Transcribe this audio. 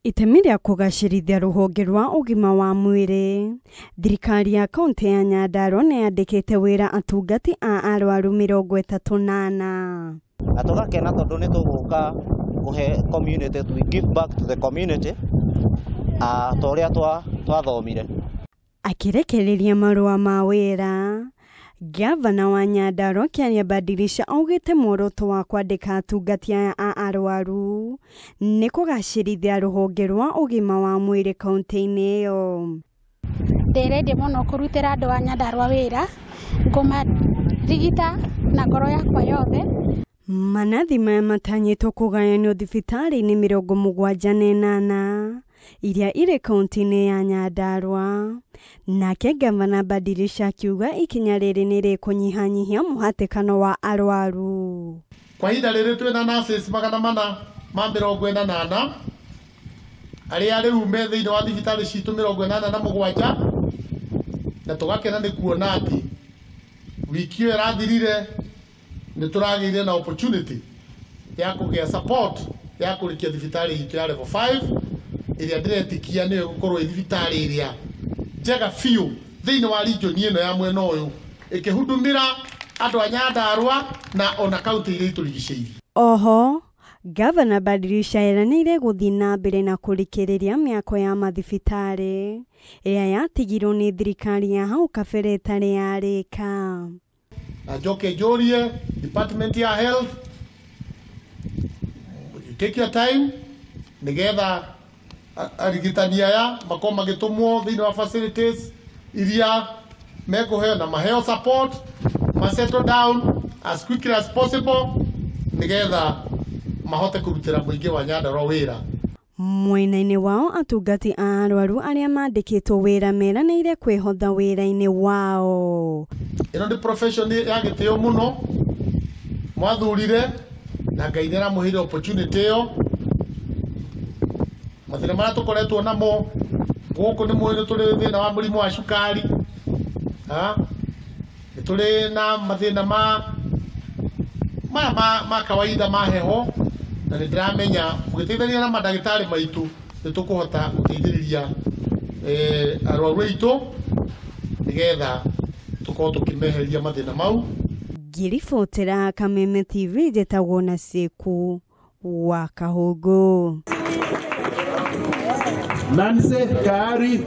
Itemi rĩa kũgacĩrithia rũhonge rwa ũgima wa mwĩrĩ, thirikari ya kaunti ya Nyandarua nĩ yandĩkĩte wĩra atungati a arwaru 34. Na tũgakena tondũ nĩ tũgũka kũhe community, we give back to the community ta ũrĩa twathomire. Akĩrekereria marũa ma wĩra, Gavana wa Nyandarua Kĩaria Badilisha augĩte muoroto wa kwandĩka atungati aya a arwaru nĩ kũgacĩrithia rũhonge rwa ũgima wa mwĩrĩ kaunti-inĩ ĩyo. Ndĩrendie mũno kũrutĩra andũ a Nyandarua wĩra, ngũmarigita na ngoro yakwa yothe. Manathi maya matanyĩtwo kũgayanio thibitarĩ-inĩ 78 iria irĩ kaunti-inĩ ya Nyandarua. Nake Gavana Badilisha akiuga ikinya rĩrĩ nĩ rĩkũnyihanyihia mũhatĩkano wa arwaru. Kwa ihinda rĩrĩ twĩna nurses 448 arĩa rĩu me thĩinĩ wa thibitarĩ citũ 87, na tũgakena nĩ kuona atĩ wiki ĩyo ĩrathirire nĩ tũragĩire na opportunity ya kũgĩa support ya kũrĩkia thibitarĩ itũ ya level 5 ĩrĩa ndĩretikia nĩyo ĩgũkorwo ĩ thibitarĩ ĩrĩa njega biũ thĩinĩ wa region ĩno ya mwena ũyũ, ĩkĩhudumĩra andũ a Nyandarua na ona kaunti iria itũrigicĩirie. Oho, Gavana Badilisha eranĩire gũthiĩ na mbere na kũrĩkĩrĩria mĩako ya mathibitarĩ ĩrĩa yatigirwo nĩ thirikari ya hau kabere ĩtarĩ yarĩka. Na njoke njũrie department ya health, you take your time nigetha arigitani aya makorwo magĩtũmwo thĩinĩ wa facilities iria mekũheo na maheo support, ma settle down as quickly as possible nigetha mahote kũrutĩra mũingĩ wa Nyandarua wĩra. Mwena-inĩ wao atungati a arwaru arĩa mandĩkĩtwo wĩra meranĩire kwĩhotha wĩra-inĩ wao. Ĩno nĩ profession ya gĩtĩo mũno mwathurire na Ngai nĩ aramũheire opportunity ĩyo. Mathĩna marĩa tũkoretwo namo gũkũ nĩ mũĩ nĩ tũrĩ thĩna wa mũrimũ wa cukari, nĩ tũrĩ na mathĩna maya ma kawaida ma heho, na nĩ ndĩramenya mũgĩteithania na mandagĩtarĩ maitũ nĩ tũkũhota gũteithĩrĩria arwaru aitũ nĩgetha tũkorwo tũkĩmeheria mathĩna mau. Ngĩribotera Kameme TV njĩtagwo na Seku wa Kahũngũ. Nancy Kaari.